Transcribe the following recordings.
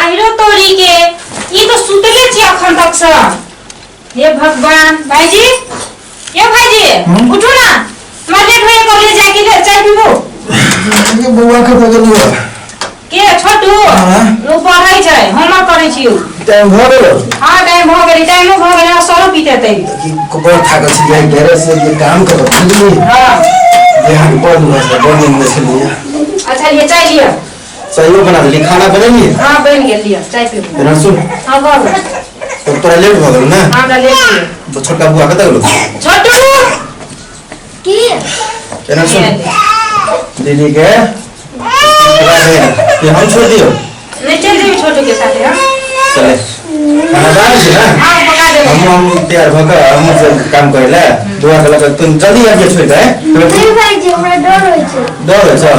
आहिरो तोरी के ई तो सुतले छी अखन तक से। हे भगवान, भाईजी, ये भाईजी, उठू ना, हमरा लेट होइए कॉलेज जाके, ले चाय पीबू। ये बउआ के बगल हुआ। के छोटू? हाँ। ओ पढ़ै छै, होमवर्क करै छी उ। टाइम भऽ गेल। हाँ, टाइम भऽ गेलै, टाइमो भऽ गेलै, सरो पीते तै। कि बड़ थाकल छलियै गैरेज से, जे काम करब बुझलियै। हाँ। देह हाथ बड़ दुखाइ छलै, बड़ नींद छलियै। अच्छा लिअ, चाय लिअ। चाइयो बना देली, खाना बनेलियै? हाँ, बनि गेल, लिअ चाय पीबू। एना सुन। हाँ, कहू। तब तोरा लेट भऽ गेल ने? हाँ, हमरा लेट भेल। तो छोटका बुआ कतऽ गेलो? छोटू। की? एना सुन, दीदी के ये हम छोड़ दियो। नहीं, चल जेबी छोटू के साथे हम। चले, खाना बना छी ना? हाँ, पका देबै। हम तैयार भऽ कऽ हम काम करै लए दुआ के लऽ तुम जल्दी आबि छोड़ दे। नहीं भाईजी, हमरा डर होइ छै। डर होइ छै?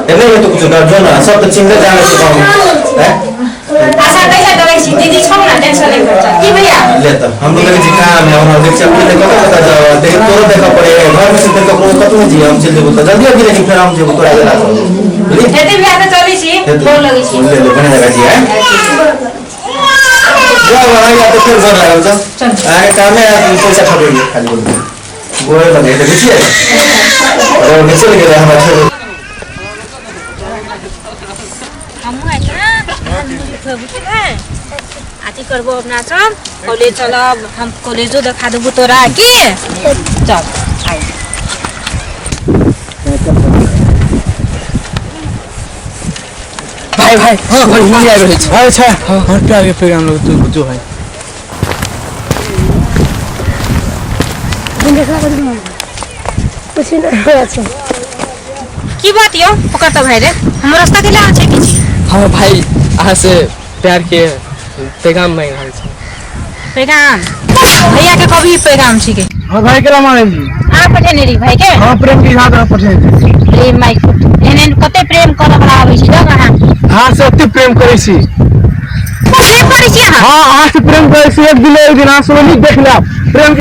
ए नहीं, तो कुछ डर जो ना, सब तऽ चिन्हले जाने छै गाँव में हैं। आशा कैसे डरै छी, दीदी छौ ना, टेंशन नहीं कर। की भैया? ले तऽ हम लोग देखै छी काम है, हमरा देख छी अपने कतऽ कतऽ जाओ, देख तोरो देखऽ पड़े घर में से, ककरो कतौ नहि जियै। हम चलि जेबो तऽ जल्दी आबि, लेकिन फेर हम जेबो तोरा गेला। बुझली? हेतै भैया, तऽ चलै छी, गोर लगै छी। ले ले, बढ़िया जगह जी है। जाओ, आएगा तो फिर गोर लागल। चल, आगे काम है, पैसा खपेगी खाली। बोल गोर लगे, देखै छियै और चलि गेलै हमरा छोड़ि। हमहूँ आइ ने अथी करबो, अपना सब कॉलेज चलब, हम कॉलेजो देखा देबो तोरा। की चल आइ। भाई भाई, हाँ भाई, मजा आबि रहल छै। अच्छा, हमर प्यार के पैगाम लग तू जो है। की बात यौ ओकर तऽ भाई रे, हमर रास्ता के अहाँ छै किछु? हमर भाई अहाँ से प्यार के पैगाम मांगि रहल छै। पैगाम? भैया के कभी पैगाम छिके। हमर भाई केना मारै छी? अहाँ पठेने रही भाई के? हाँ, प्रेम के इजहार हम पठेने रही। प्रेम माइक, एहन एहन कते प्रेम करऽ वाला आबै छै जग अहाँ। अहाँ से अति प्रेम करै छी। प्रेम करै छी अहाँ? हाँ, अहाँ से प्रेम करै छी। एक दिन एक दिन अहाँ से नीक देख लेब प्रेम।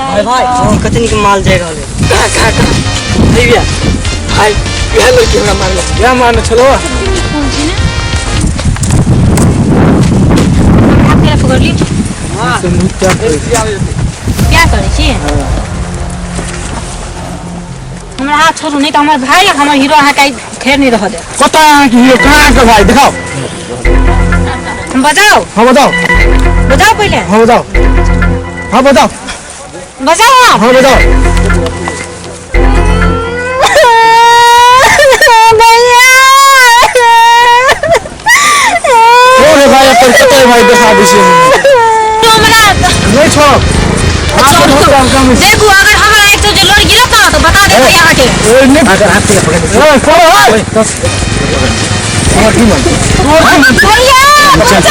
भाई भाई, कते नीक माल जाय रहल है। कहाँ कहाँ कहाँ भैया? भाई, इएह लड़की हमरा मारलक। क्या मारने छलो? पकड़ली। क्या करै छी? हमरा हाथ छोड़ू, नहीं तऽ हमर भाई आ हमर हीरो अहाँके आइ फेर नहीं रहऽ देत। कतऽ अहाँके हीरो? कहाँ अहाँके भाई? देखाओ। हम बजाउ? हाँ, बताओ। बजाउ पहिले। हाँ, बताओ। हाँ, बताओ। बजाउ आप। हाँ, बताओ। कौन है भाई अपन? कतऽ है भाई? देखा दै छियै। हमरा नहीं छोड़ब। अहाँ बहुत काम काम है। देखू, अगर हमरा एक जे लोड़ गिरत ना तऽ बता देबै अहाँके। ए, नहीं। ए, छोड़ो, ए। तोहर की मन? तोहर की मन? भैया, बचाउ।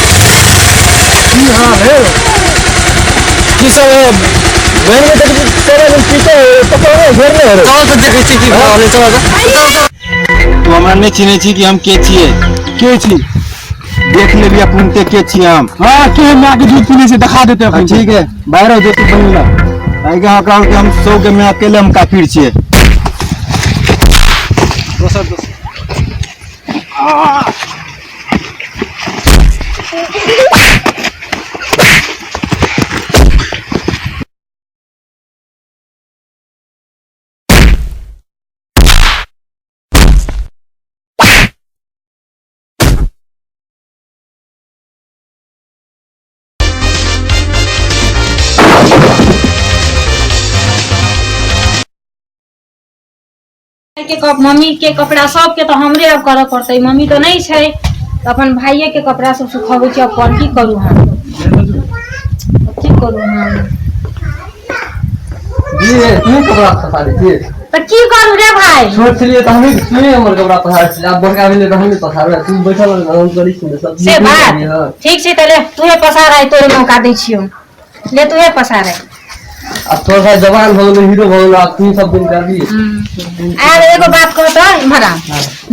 की हाल है? की सब है? बहन के तक तेरे दिन पीते पकड़े घेरने है। चल तऽ देखै छी की भऽ रहल है, चल तऽ। तू हमरा नहि चिन्है छी कि हम के छियै? के छी? देख लेबी अपनते के छियै हम। हाँ, के माय के दूध पीने से दिखा देते हाँ, अखन। ठीक है, बाहर हो जो तू बनी आइ के कहल कि हम 100 के में अकेले हम काफिर छियै। दोसर दोसर। के कप मम्मी के कपड़ा सबके तऽ हमरे अब करऽ पड़तै, मम्मी तऽ नहि छै तऽ अपन भाइये के कपड़ा सब सुखाबै छी अपन। की करू हम, की करू हम? जी, तू कपड़ा पसारै छी? तऽ की करू रे भाई? छोट छलियै तऽ हमही तू हमर कपड़ा पसारै छलियै, आब बड़का भेलै तऽ हमही पसारबै। तू बैठल रह, हम करै छी ने सब। से बात ठीक छै, तऽ ले तूहे पसार, आइ तोरे मौका दै छियौ, ले तूहे पसार आइ। आब तोहर भाई जवान भऽ गेलै, हीरो भऽ गेलै, आब तू सब दिन करबी। आर एगो बात कह तऽ इम्हर आ।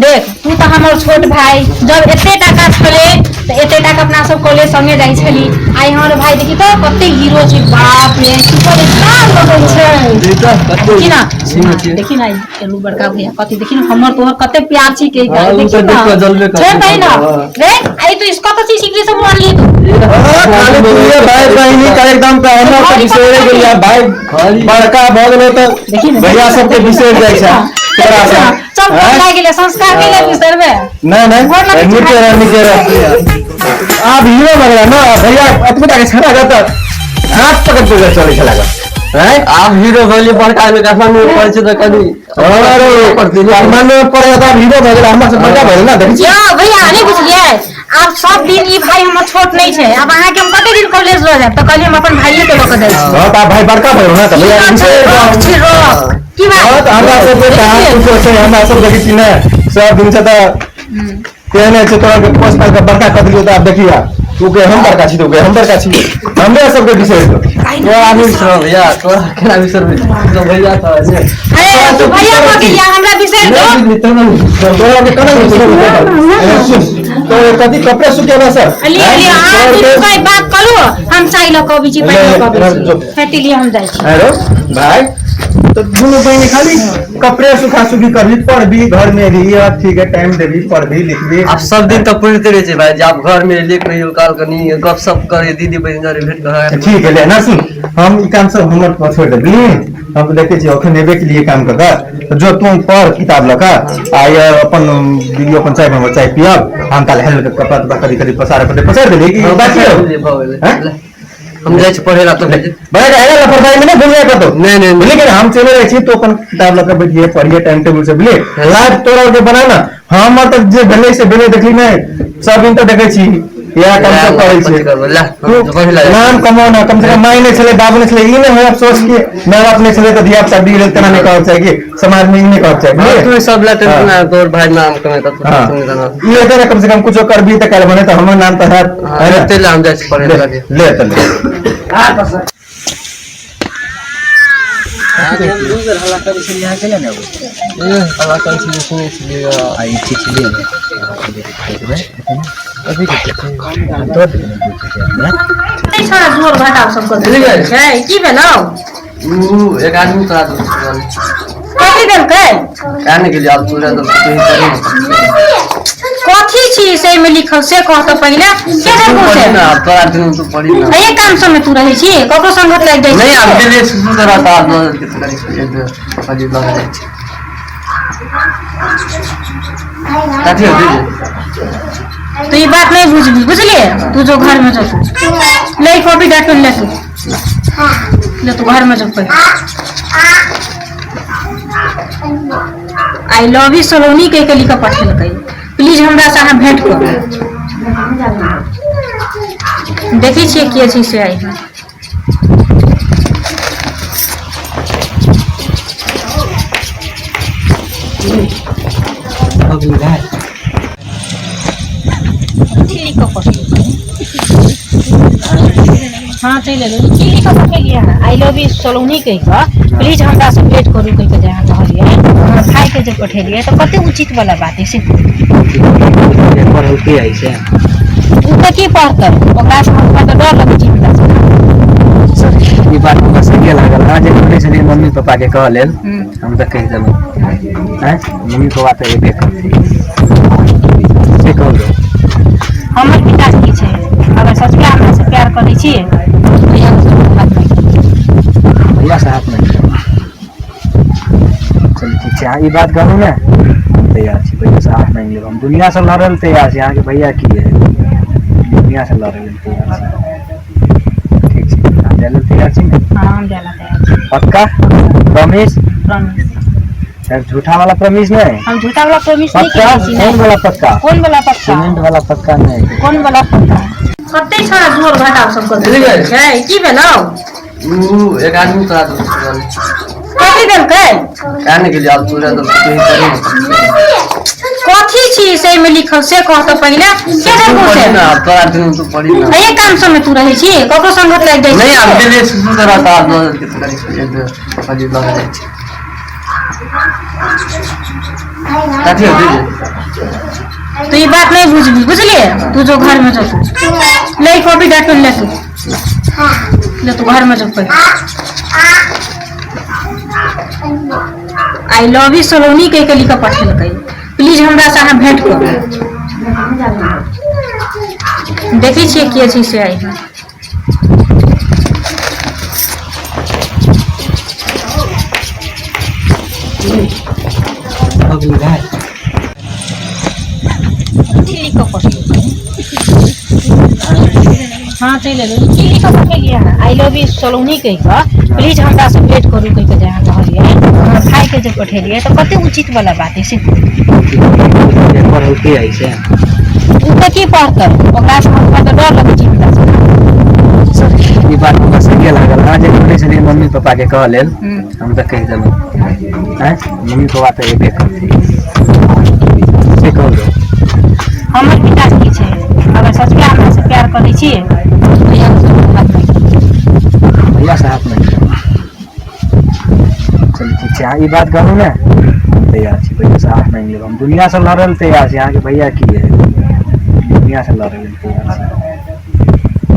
देख, तू तऽ हमर छोट भाई, जब एते टाका छलै तऽ एते टाका अपना सब कॉलेज संगे जाइ छली। आइ हमर भाई देखी तऽ कते हीरो छै, बाप रे, सुपर स्टार लगै छै। की ना देखी ना चलू बड़का भैया कथी देखी ना हमर तोहर कते प्यार छी के हाँ, उ देखी तऽ ना देख कऽ जलबे करतै। छे तै ना हाँ। रे आई तो इसको तो चीज सीखली सब मान ली तू खाली दुनिया भाई बहिनी का एकदम पे हमरा के बिसरे गेलिया भाई बड़का भऽ गेलै तऽ देखी ना। भैया सबके बिसरि जाइ छै तोरा सब सब हैं? लागि गेलै संस्कार के लिए बिसरबे नहीं नहीं गोर लगै छी नीके रह नीके रह आब हीरो बन गया ना भैया अतबे टाके छड़ा गया तऽ हाथ पकड़ के चलै छला हैं आब हीरो भेलियै बड़का आदमी के में पड़ै छै तऽ कनि अरे परमान में पड़े तऽ आब हीरो भऽ गेल हमरा से बड़का भेल ना देखै छी यौ भैया नहीं बुझलियै आब सब दिन ई भाई हमर छोट नहीं छै आब अहाँके हम कते दिन कॉलेज लऽ जायब तऽ कहलियै हम अपन भाइये के लऽ कऽ जाइ छी हाँ तऽ आब भाई बड़का भेल ना तऽ भैया ई बिसरि रॉक छै रॉक की बात हाँ तऽ हमरा सबके कहाँ कुछो छै हमरा सब देखै छी ने सब दिन से तऽ तेहने छै तोरा के पोस पास के बड़का कऽ देलियौ तऽ आब देखिया तू के हम बड़का छी तू के हम बड़का छी हमरे सबके बिसरि गेल तोरा नहि बिसरब भैया तोरा केना बिसरबै तू तऽ भैया तऽ जे अरे तू भैया भऽ गेलियै हमरा बिसरि दो नहि तोरा तोरा के केना बिसरबै तो कथी कपड़ा सुखेला सर अली अली अहाँ दुनू कोई बात करू हम चाय लऽ कऽ अबै छी पानि लऽ कऽ अबै छी फेटी लिए हम जाइ छी हेलो भाई तो दुनू बहिनी खाली कपड़े सुखा सुखी करबी पढ़बी घर में रही अब ठीक है टाइम देबी पढ़बी लिखबी आब सब दिन तऽ पढ़िते रहै छै भाई जे आब घर में एलियै कहियो काल कनि गपशप करै दीदी बहिन जरे भेंट घाट ठीक है ले ना सुन हम ई काम सब हमर पर छोड़ देबी हम देखे छी अखन एबे के लिए काम कर कऽ जो तू पढ़ किताब लऽ कऽ आ ये अपन दीदी अपन चाय बनबो चाय पियब हम काल हेल के कपड़ा तपड़ा कभी कभी पसारे पड़े पसार देली कि बाकी हो हैं? हम जाइ छी पढ़ै ला तऽ बड़ा का हेला लापरवाही में ना भूल जाए कतो नहीं, नहीं, नहीं। लेकिन हम चले रहे छी तो अपन किताब लऽ कऽ बैठिए पढ़िए टाइम टेबुल से बुझलिए लाइफ तोरा के बना ना हमर तऽ जे भेलै से भेलै देखली नहि सब दिन तऽ देखै छी इएह काम सब करै कथी छी करबै ला तू हम पढ़ै ला जाइ छी। नाम कमाओ ना कम से कम माय नहि छलै बाबू नहि छलै ई नहि होइ अफसोस कि माय बाप नहि छलै तऽ धिया पुता बिगड़ल तेना नहि कहक चाही कि समाज में ई नहि कहक चाही हाँ, बुझलिए? तू सब ला टेंशन हाँ। ना तोर भाई नाम कमेता तू हाँ टेंशन ना ई हेतै ने कम से कम कुछो करबी तऽ काल्हि भने तऽ हमर नाम तऽ हैत है ने? ते ला हम जाइ छी पढ़ै ले ला ले तऽ ले ए हल्ला करै छलियै सुनै छलियै आ ई चीज छलियै ने अभी नहि छोड़ा जोर घटाव सब कर छै की भेलौ उ एक आदमी तोरा दोस्त रहल कथी देलकै काहे ने गेलियै आब तोरा दोस्त तू ही करी कथी छी से में लिखल से कह तऽ पहिले के देलकौ पढ़ी से ना आब तोरा दिन तू पढ़ी ना एहि काम सबमे तू रहै छी ककरो संगत लागि जाइ नहीं आब छै गेलियै सुसु तोरा तऽ आब लऽ के करी एक बेर खाली लऽ जाइ छी कथी हो दीदी तू ई बात नहीं बुझबी बुझलिए तू जो घर में जो तू ले ई कॉपी डॉट ले तू ले तू घर में जो पहिले I love you Saloni कहि के लिख के पठेलकै प्लीज हमरा से अहाँ भेंट करू देखै छियै के छै से आई हम कथी लिख के पठेलकै हाँ चलि एलहुँ की लिख कऽ पठेलियै अहाँ I love you Saloni कहि कऽ प्लीज हमरा से भेंट करू कहि कऽ जे अहाँ कहलियै हमर भाइके जे पठेलियै तऽ कते उचित वाला बात है से पढ़ल की आई छै ओ तऽ की पढ़तै ओकरा से हमरा तऽ डर लगै छै हमरा से ई बात हमरा सही लागल अहाँ जे कहने छलियै मम्मी पापा के कहऽ लेल हम तऽ कहि देलहुँ आँय मम्मी पापा तऽ एबे करथिन से कहू हमर पिता की छै अगर सचमे हमरा से प्यार करै छी तऽ इएह सब हाथ में भैया से हाथ नहि चलू ठीक छै अहाँ ई बात कहू ने हम तैयार छी भैया से हाथ मांगि लेब हम दुनिया से लड़ल तैयार छी अहाँके भैया की है दुनिया से लड़ै लेल तैयार छी ठीक छै अहाँ जाइ लेल तैयार छी ने हाँ हम जाला तैयार छी पक्का प्रॉमिस प्रॉमिस सर झूठा वाला प्रॉमिस नहीं हम झूठा वाला प्रॉमिस नहीं पक्का करै छी कौन वाला पक्का कोन वाला पक्का सीमेंट वाला पक्का नहीं कोन वाला पक्का कते छोड़ा जोर घटाव सब कर छै की भेलौ उ एक आदमी तोरा दोस्त रहल कथी देलकै काहे ने गेलियै आब तोरा दोस्त तू ही करी कथी छी से में लिखल से कह तऽ पहिले के देलकौ से पढ़ी ना आब तोरा दिन तू पढ़ी ना एहि काम सबमे तू रहै छी ककरो संगत लागि जाइ नहीं आब छै गेलियै सुसु तोरा तऽ आब लऽ के करी एक बेर खाली लऽ जाइ छी कथी हो दीदी तू ई बात नहीं बुझबी बुझलिए तू जो घर में जो तू ले ई कॉपी डॉट ले तू ले तू घर में जो पहिले I love you Saloni कहि के लिख के पठेलकै। प्लीज हमरा से अहाँ भेंट करू। देखै छियै के छै से आइ। कथी लिख के पठेलकै? हाँ चलि एलहुँ। की लिख के पठेलियै अहाँ? I love you Saloni कहि कऽ प्लीज हमरा से भेंट करू कहि कऽ जे अहाँ कहलियै, हमर भाइके जे पठेलियै, तऽ कते उचित वाला बात है से? पढ़लकै ऐसे? ओ तऽ की पढ़तै, ओकरा से हमरा तऽ डर लगै छै हमरा से। ई बात हमरा सहिए लागल। अहाँ जे कहने छलियै मम्मी पापा के कहऽ लेल, हम तऽ कहि देलहुँ। आँय, मम्मी पापा तऽ एबे करतै से कहलहुँ। हमर विचार की छै, अगर सचमे हमरा से प्यार करै छी, भैया से हाथ मांगि। भैया से हाथ मांगि। चलू ठीक छै, अहाँ ई बात कहू ने, हम तैयार छी। भैया से हाथ मांगि लेब। हम दुनिया से लड़ै लए तैयार छी। अहाँके भैया की है, दुनिया से लड़ै लेल तैयार छी।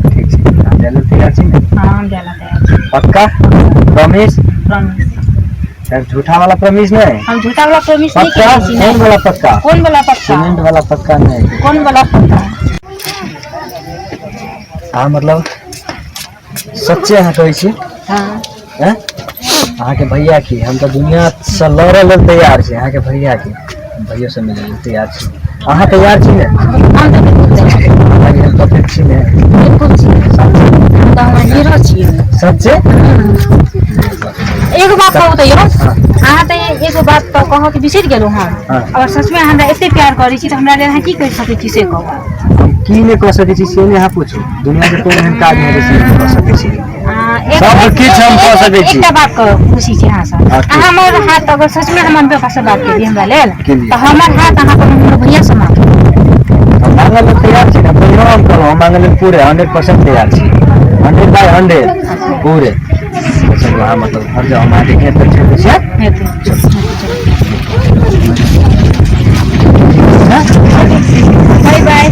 ठीक छै, अहाँ जाय लेल तैयार छी ने? हाँ, हम जाय ला तैयार छी। पक्का प्रॉमिस? प्रॉमिस। सर, झूठा वाला प्रॉमिस नहीं? हम झूठा वाला प्रॉमिस नहीं पक्का? करै छी। कौन वाला पक्का? कौन वाला पक्का? सीमेंट वाला पक्का नहीं? कौन वाला पक्का? अहाँ मतलब सच्चे अहाँ कहै छी? हाँ। हैं? अहाँके भैया की, हम तऽ दुनिया से लड़ै लेल तैयार छी। अहाँके भैया की, भैयो से मिलै लेल तैयार छी। अहाँ तैयार छी ने? हम तऽ बिल्कुल तैयार छी। अहाँके हम परफेक्ट छी ने? बिल्कुल छी, हम तऽ हमर हीरो छियै। सच्चे? एगो बात कहू तऽ यौ, हाँ। अहाँ तऽ एगो बात तऽ कहऽ के बिसरि गेलहुँ हँ। हाँ। अगर सचमे हमरा एते प्यार करै छी तऽ हमरा लेल अहाँ की करि सकै छी से कहू। हम की नहि कऽ सकै छी से नहि अहाँ पूछू। दुनिया के कोइ एहन काज नहि छै से हम कऽ सकै छी। सब किछु हम कऽ सकै छी। एकटा बात कह पूछै छी अहाँसँ। हाँ, की? अहाँ हमर हाथ, अगर सचमे हम मम्मी पापा से बात केलियै हमरा लेल, केलियै। तऽ हमर हाथ अहाँ अपन हमर भैया से मांगू। हम मांगऽ लेल तैयार छी ने। पहिनो हम कहलहुँ, हम मांगऽ लेल पूरे 100% तैयार छी, 100/100 पूरे। चलू, अहाँ मतलब घर जाउ, हम अहाँके गेट पर छोड़ि दै छियै। हेतै। Bye bye.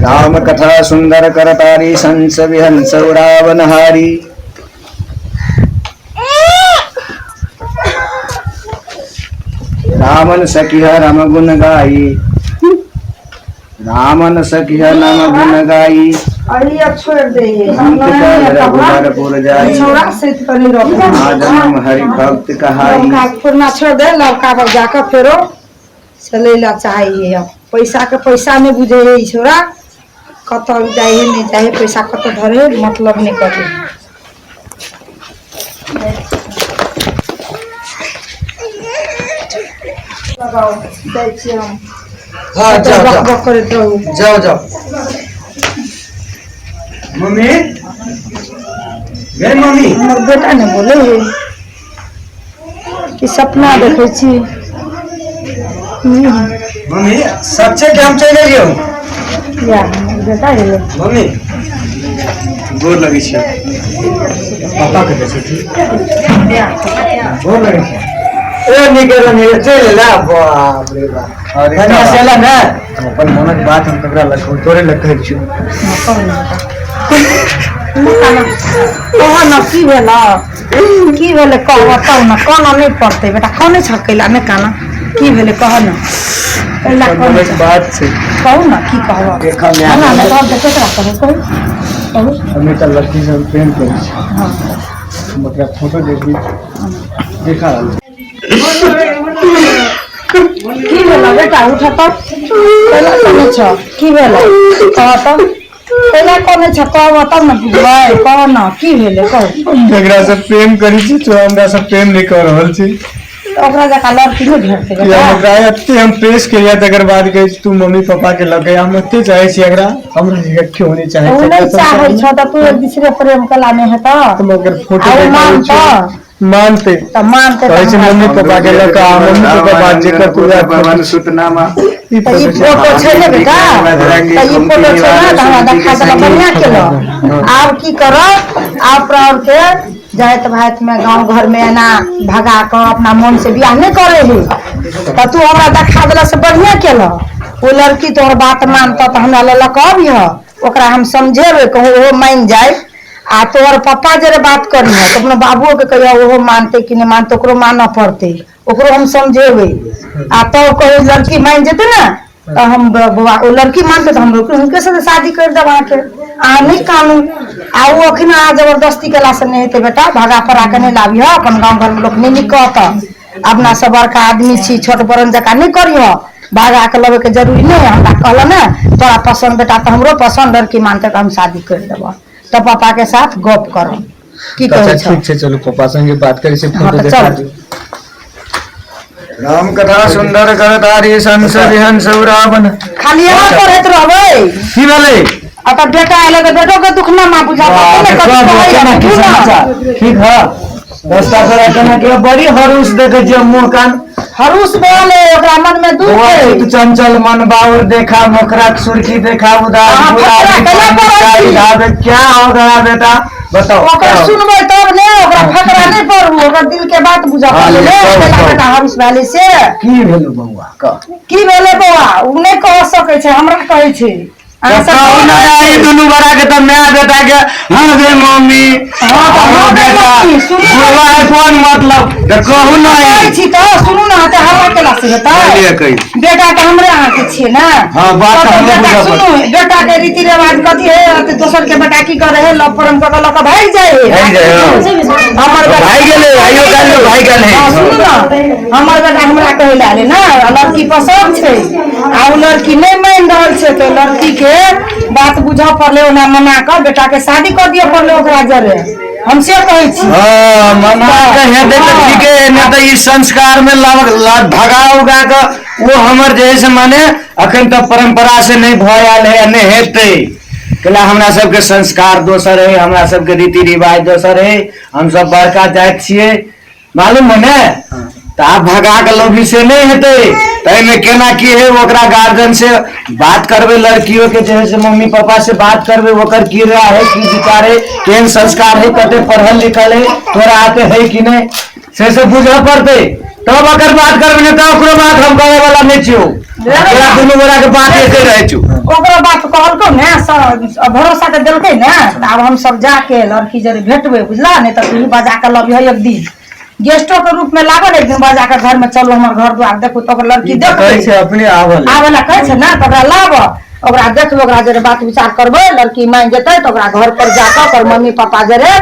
Ram कथा सुंदर करतारी, संस विहंस उड़ावन हारी। रामन सखिया राम गुण गाई, रामन सखिया राम गुण गाई। अरे अब छोड़ दे। अंत काल रघुबर जाई, छौड़ा सैत कऽ नहि रखू। आ जन्म हरि भक्त कहाई। लौका पुरना छोड़ दे, लौका पर जाकऽ फेरो से लै ला चाहै अब। पैसा के पैसा नहि बुझै है ई छौड़ा। कतऽ जाइ है नहि जाइ है, पैसा कतऽ धरे है, मतलब नहि करे। लगाओ, जाइ छियै हम। हाँ, जाओ। बक जाओ। बक करैत रहू। जाओ जाओ। मम्मी गे मम्मी। हमर बेटा ने बोले है कि सपना देखै छी? मम्मी, सच्चे के हम चलि गेलियौ। या हमर बेटा गेलै। मम्मी, गोर लगै छी। पापा के देखै छी, गोर लगै छै। ए निकल निकल, चलि एला। बाप रे बाप, और बढ़िया से एला ने? हम अपन मोनक बात हम ककरा लग कहू? तोरे लग कहै छियौ। कह न, की भेल, की भेलै? कह तब ने। कानऽ नहि पड़तै बेटा। कानै छ कैला? नहि काना। की भेलै, कह न, कैला अपन कानै मोनक छ? बात छै। कहू ने, की कहब? देखऽ मे हमरा नहि कहब तऽ केकरा कहब? कहू, कहू। हम एकटा लड़की से हम प्रेम करै छी। हम ओकरा फोटो देखी देखा रहल छी। की भेल बेटा? उठ तऽ। कैला कानै छ? की भेल, कह तऽ। कैला कानै छ, कहब तब ने बुझबै। कह न, की भेलै, कहू। हम जकरा से प्रेम करै छी तो हमरा से प्रेम नहि कऽ रहल छी। तऽ ओकरा जकाँ लड़की नहि भेटतै कि बेटा? हम ओकरा एते हम प्रेस केलियै, तकर बाद कहै छै तू मम्मी पापा के लऽ के। हम एते चाहै छी एकरा, हमरा जगह क्यों नहि चाहै ओ छै? नहि चाहै छौ तऽ तू एक दूसरे प्रेम कला नहि हेतऽ? हम ओकर फोटो आ ओ देखाबै छी। मानतऽ? मानते। तऽ मानतै? कहै छै मम्मी पापा के लऽ कऽ आ, मम्मी पापा बात जे कर तू पवन सुतनामा। ई तऽ ई फोटो छै। फोटो छै ने बेटा? तऽ ई फोटो छै ने, तऽ हमरा देखा देलक, बढ़िआँ केलक। आब की करब? आब प्राण के जाइत भाइत में गाँव घर में एना भगा कऽ अपना मन से बियाह नहि करे है। तऽ तू हमरा देखा देलक से बढ़िआँ केलक। ओ लड़की तोहर बात मानतऽ तऽ हमरा लऽ कऽ अबिह। ओकरा हम समझेबै, कहूँ ओहो मानि जाय। आ तोहर पप्पा जरे बात करिहे तऽ अपना बाबुओ के कहिया ओहो मानतै कि नहि मानतै, ओकरो मानऽ पड़तै, ओकरो हम समझेबै। आ तब कहै लड़की मानि जेतै ने तऽ हम बौआ ओ लड़की मानतै तऽ हम हुनके साथे शादी करि देब अहाँके, अहाँ नहि कानू। आ ओ अखन अहाँ जबरदस्ती केलासँ नहि हेतै बेटा, भगा पड़ा कऽ नहि लाबिह, अपन गाँव घरमे लोक नहि नीक कहतऽ। अपना सब बड़का आदमी छी, छोट बड़न जकाँ नहि करिह, भगा कऽ लबैके जरूरी नहि। हमरा कहल ने तोरा पसन्द बेटा तऽ हमरो पसन्द, लड़की मानतै तऽ हम शादी करि देबऽ। तऽ पापा के साथ गप करब की कहै अच्छा छौ? ठीक छै, चलू पापा संगे बात करै छी। हाँ, फोटो तऽ देखा चल। दियौ। राम कथा सुंदर करतारी संस विहंस रावण। खाली एना पढ़ैत रहबै? की भेलै? आ तऽ बेटा एलै तऽ बेटो के दुख ना माँ बुझा पड़तै ने, कथी कहैया केना की बुझू ने। समाचार ठीक है? दसटा तोरा केना के बड़ी हरुस देखै छियै मुँह कान। हरुस भेल है, ओकरा मन में दुख बौआ है। चित चंचल मन बाउर देखा मोखरा सुर्खी देखा उदास अहाँ बुरा फकरा केना पढ़ै छी? धावे क्या हो गया बेटा, बताओ ओकरा क्या हो? सुनबै तब ने, ओकरा फकरा नहि पढ़ू, ओकर दिल के बात बुझऽ हाँ, पड़लै ने, कहू, ओकरा कहू। बेटा हरुस भेलै से। की भेलो बौआ कह? की भेलै बौआ? ओ नहि कह सकै छै, हमरा कहै छै। अहाँ सब कहू ना, ई दुनू बड़ा के तऽ माय बेटा के हाँ गे मम्मी, हाँ, तऽ हाँ हाँ गे बेटा, मम्मी, सुनू ने। बोला है कोन मतलब तऽ कहू ना। कहै छी तऽ सुनू ने, तऽ हमरा केला से हेतै? बोलिए कही। बेटा तऽ हमरे अहाँके छियै ने। हाँ, बात तऽ हमरो बेटा बुझऽ सुनू, बेटा के रीति रिवाज कथी है? तऽ दोसर के बेटा की करे है? लव प्रेम कऽ के लऽ कऽ भागि जाइ है। भागि जाइ, हाँ। हमर बेटा भागि गेलै, आइयो काल्हि भागि गेल है। हाँ, सुनू ने, हमर बेटा हमरा कहै लए आले ने, लड़की पसन्द छै आ ओ लड़की नहि मानि रहल छै, तऽ लड़की के बात बुझऽ पड़लै, ओना मना कऽ बेटा के शादी कऽ दिअ पड़लै ओकरा जरे, हम से कहै छी। हाँ, मना के हेतै तऽ ठीके है, नहि तऽ ई संस्कार में भगा उगा के ओ हमर जे है से माने अखन तक परंपरा से नहि भऽ आयल है आ नहि हेतै। कैला हमरा सबके संस्कार दोसर है, हमरा सबके रीति रिवाज दोसर है, हमसब बड़का जाति छियै, मालूम है ने? तऽ आब भगा के लौभी से नहि हेतै। ताहिमे केना की है, ओकरा गार्जियन से बात करबै, लड़कियों के जे है से मम्मी पापा से बात करबै, ओकर की राय है, की विचार है, केहन संस्कार है, कते पढ़ल लिखल है, तोरा आते है कि नहि, से सब बुझऽ पड़तै, तब ओकर बात करबै, नहि तऽ ओकरो बात हम करे वाला नहि छियौ। तोरा दुनू गोरा के बात एके रहै छौ। ओकरो बात कहलकौ ने, भरोसा के देलकै ने, तऽ आब हम सब जाके लड़की जरे भेटबै, बुझला? नहि तऽ तू बजा के लबिह एक दिन, गेस्टो के रूप में लागल एक दिन बजा के घर में, चलू हमर घर द्वार देखू, तऽ ओकर लड़की देखबै। कहै छै अपने आवल आबै लए कहै छै ने, तऽ ओकरा लाब, ओकरा देखबै, ओकरा जरे बात विचार करबै, लड़की मानि जेतै तऽ ओकरा घर पर जाकऽ ओकर मम्मी पापा जरे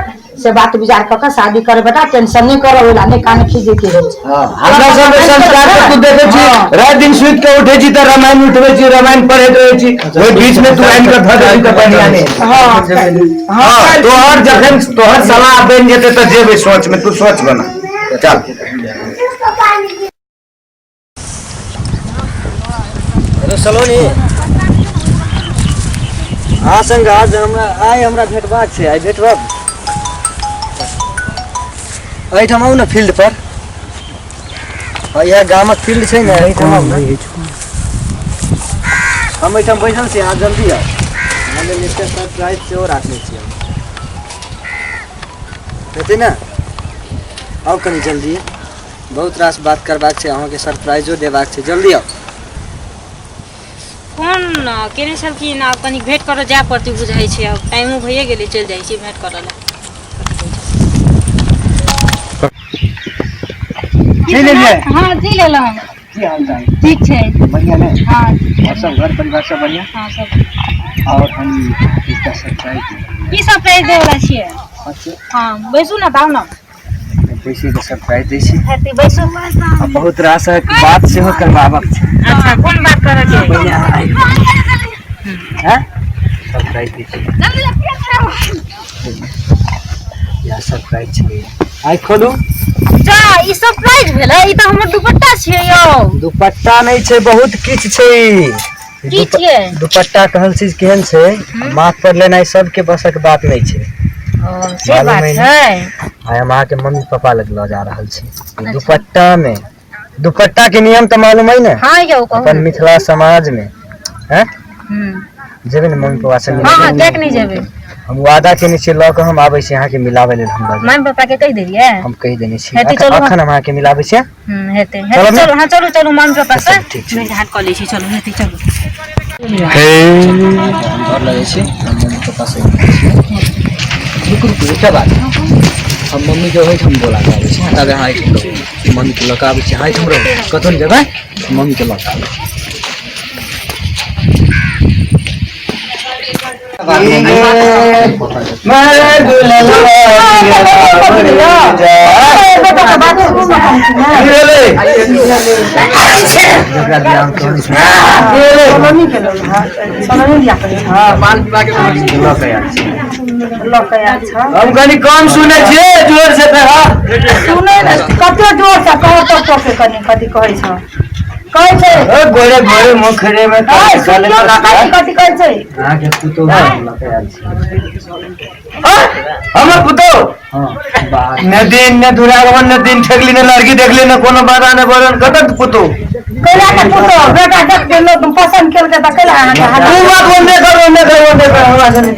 से बात विचार कऽ के शादी करे। बेटा, टेंशन नहि करऽ, ओहि लए नहि कान खीजे के होइ छै। हमरा सबके संस्कार तऽ तू देखै छी, राति दिन सुति के उठै छी तऽ रामायण उठबै छी, रामायण पढ़ैत रहै छी, ओहि बीच में तू आनि कऽ धऽ देबही तऽ बढ़िया नहि। हँ। हँ, तोहर जखन तोहर सलाह बनि जेतै तऽ जेबै सोच में, तू सोच बना, चल। हेलो सलोनी, अहाँ संग आज हमरा आइ हमरा भेटबाक छै, आइ भेटब? एहिठाम आउ ने फील्ड पर। हँ, इएह गामक फील्ड छै ने, एहिठाम आउ ने। हम एहिठाम बैठल छी, अहाँ जल्दी आउ। अहाँ लेल एकटा सरप्राइज सेहो राखने छी हम। हेतै ने? आउ कनि जल्दी, बहुत रास बात करबाक छै, अहाँके सरप्राइजो देबाक छै, जल्दी आउ। फोन केने छलखिन, आब कनि भेंट करऽ जाय पड़तै बुझाइ छै, आब टाइमो भइए गेलै, चलि जाइ छी भेंट करऽ लए। जी लेलियै? हँ जी लेलहुँ। की हाल चाल? ठीक छै। बढ़िया ने? हँ। और सब घर परिवार सब बढ़िया? हँ, सब। और हम एकटा सरप्राइज देब। की सरप्राइज देवला छियै? अच्छा। हँ, बैसू ने, तऽ आउ ने। बैसी के सरप्राइज दै छी। हेतै, बैसू। आ बहुत रास बात सेहो करबाबक छै। अच्छा, कोन बात करऽ के? पहिले अहाँ आबि जाउ। हैं? सरप्राइज दै छी। इएह सरप्राइज छलैए। आइ खोलू। जा, ई सरप्राइज भेलै? ई तऽ हमर दुपट्टा छियै यौ। दुपट्टा नहि छै, बहुत किछु छै ई। की छियै? दुपट्टा कहल चीज केहन छै, माथ पर लेनाइ सबके बसक बात नहि छै। ओ, से मालूम बात अइ ने? छै। आइ हम अहाँके मम्मी पापा लग लऽ जा रहल छी। ई दुपट्टा मे, दुपट्टा के नियम तऽ मालूम अइ ने? हँ यौ, कहू अपन ने। मिथिला समाज मे हैं हूँ। जेबै ने मम्मी पापा से हँ। मिले? हँ, किएक नहि जेबै? हम वादा केने छियै, लऽ कऽ हम आबै छी, अहाँके मिलाबै लेल हम लऽ जायब। मम्मी पापा के कहि देलियै? हम कहि देने छी। हेतै, चलू। अखन हम अहाँके मिलाबै छियै। हूँ, हेतै हेतै। चलब ने? चलू, हँ, चलू चलू, मम्मी पापा से ठीक छै। भेंट घाट कऽ लै छी, चलू हेतै, चलू। हम घर लऽ जाइ छी, हम मम्मी पापा से मिलै छी। एकटा बात हम मम्मी के ओहिठाम बोला के आबै छी तब अहाँ एहिठाम रहू मम्मी के लऽ कऽ आबै छी अहाँ एहिठाम रहू कतहु नहि जेबै मम्मी के लऽ कऽ आबै छी। जकरा बियाह कहै छै सलोनी के लोग है सलोनी बियाह करै छ लऽ कऽ आयल छी लऽ कऽ आयल छ हम कनि कम सुनै छियै जोर से तऽ सुनै ने कते जोर से कहो तो टोके कनि कथी कहै छ कहै छै गोरे गोरे मुखरे में ऐ सुनियौ ने कथी कथी कहै छै अहाँके पुतोहु लऽ कऽ आयल छी हमर पुतोह हँ बाहर न दिन न दुरागमन न दिन ठेकली न लड़की देखली न कोनो बाधा न बरन कतऽ पुतोह कैला के पुतोह बेटा देख के लोग पसंद केलकै तऽ कैला अहाँके तू हाथ बात बंदे कर बंदे कर बंदे कर हमरा से नहीं।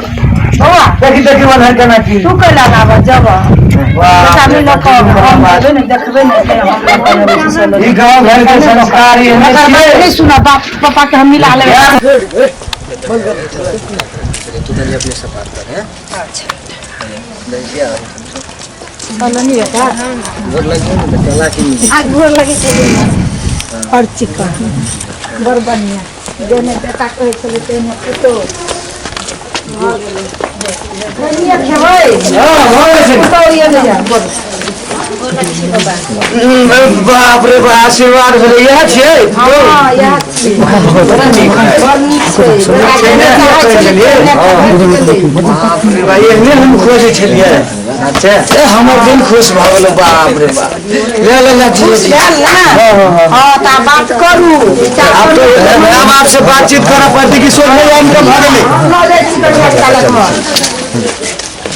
बौआ देखी देखी मन है केना की तू कैला लाबऽ जब बेटा नहि लऽ कऽ हम जेबै ने देखबै ने हम लऽ कऽ अबै छी सलोनी। ई गाँव घर के संस्कार ई एकर बात छियै नहि सुनब बाप पापा के हम मिला लेबै तू कनि अपने से बात कर हैं अच्छा सलोनी बेटा गोर लगियौ ने तऽ चला की नहि आ गोर लगै छै और चिकन बड़ बढ़िया जेने बेटा कहै छलै तेने पुतोह भऽ गेलै बढ़िया खेबै हां भऽ गेल छै पुतोह एलै या बोल बाप रे बाप आशीर्वाद भेलै इएह छियै हँ इएह छियै बड़ नीक छै बेटा जेने चाहै छलै तेने भेट गेलै। बाप रे बाप एहने हम खोजै छलियै अच्छा ए हमर दिल खुश भऽ गेलै बाप रे बाप ले ले ले जी खुश जी भेल ने हँ तऽ आब बात करू विचार आब तो करू। माय बाप से बातचीत करऽ पड़तै कि सोचले हम तऽ भऽ गेलै हम लऽ जाइ छी कनि अस्पतालक घर।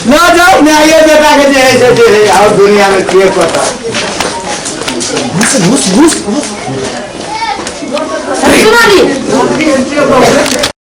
न जाउ माये बेटा के जे है से जे है और दुनिया में के पता सुनली